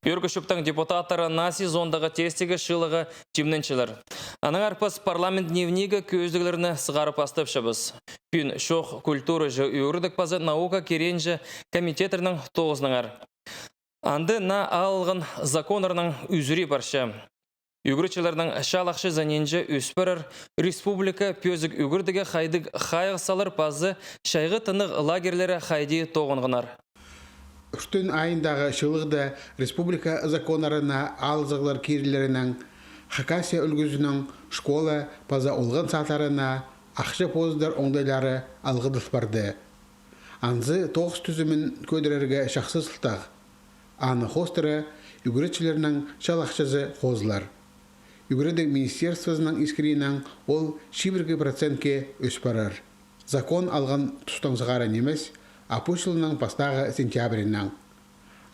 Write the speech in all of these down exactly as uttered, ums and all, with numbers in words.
Пӧрік чӧптің депутаттары наа сезондағы тестегі чыылығға тимненчелер. Аннаңар піс парламент дневнигі кӧзідіглерін сығарып астапчабыс. Пӱӱн чоох культураҷа, ӱгредіг паза наука киринҷе комитеттернің тоғызынаңар. Анда наа алылған законнарның ӱзӱрі парча. Ӱгретчілернің чал ахчазы нинҷе ӧс парар, республика пӧзік ӱгредігге хайдағ хайығ салар паза чайғы тынағ лагерьлері хайди тоғынғаннар. Ӱртӱн айындағы чыылығда республика законнарына алызығлар кирілерінең Хакасия ӱлгӱзінің школа паза олған садтарына ахча позыдар оңдайлары алғыдыл парды. Анзы тоғыс тӱзімін кӧдірерге чахсы сылтағ. Аны хоостыра ӱгретчілернің чал ахчазы хозылар. Ӱгредіг министерствозының искірінең ол чибіргі процентке ӧс парар. Закон алған тустаң сығара нимес, а пу чылның пастағы сентябрінең.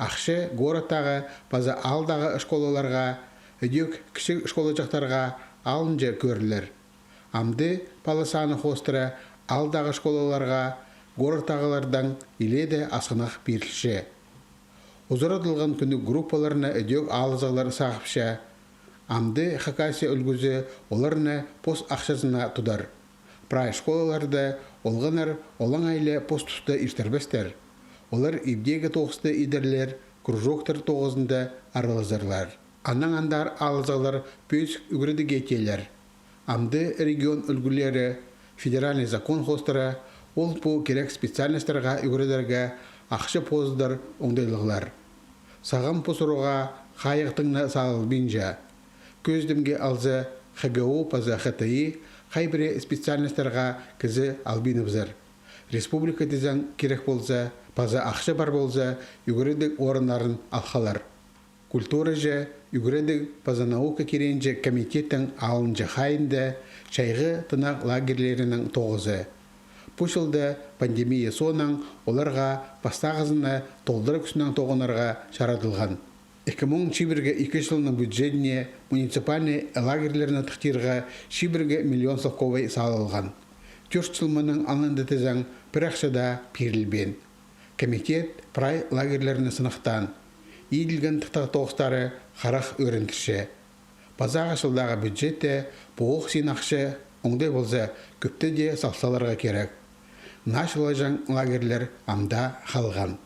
Ахча городтағы паза аалдағы школаларға, ідӧк кічіг школаҷахтарға алынҷа кӧрілер. Амды пала саны хоостыра аалдағы школаларға городтағылардаң илееде асхынах пирілче. Узарадылған кӱнніг группаларны ідӧк алызығлар сағыпча. Амды Хакасия ӱлгӱзі оларны пос ахчазына тудар. Прай школаларда олғаннар олаңай ла пос туста иртірбестер. Олар ибдегі тоғысты идерлер, кружоктар тоғызында аралазарлар. Аннаң андар алызығлар пӧзік ӱгредігге теелер. Амды регион ӱлгӱлері, федеральный закон хоостыра, ол пу кирек специальностарға ӱгредерге ахча позыдар оңдайлығлар. Сағам пу сурығға хайығ тың на салылбинча. Кӧзідімге алза, ХГУ паза ХТИ хай пірее специальностарға кізі албиныбызар. Республика тізең кирек полза, паза ахча пар полза, ӱгредіг орыннарын ал халар. Культураҷа, ӱгредіг паза наука киринҷе комитеттің алынҷа хайында чайғы тынағ лагерьлерінің тоғызы. Пу чылда пандемия соонаң оларға пастағызына толдыра кӱснең тоғынарға чарадылған. Ікі муң чибіргі ікі чылның бюджетіне муниципальный лагерьлерні тыхтирға чибіргі миллион салковай салылған. Тӧрт чыл мының алнында тізең пір ахча даа пирілбеен. Комитет прай лагерьлерні сынахтаан, иділген тыхтағ тоғыстары харах ӧріндірче. Пазағы чылдағы бюджетте пу ох син ахча, оңдай полза, кӧпті дее салсаларға кирек. Наа чыллаҷаң лагерьлер амда халған.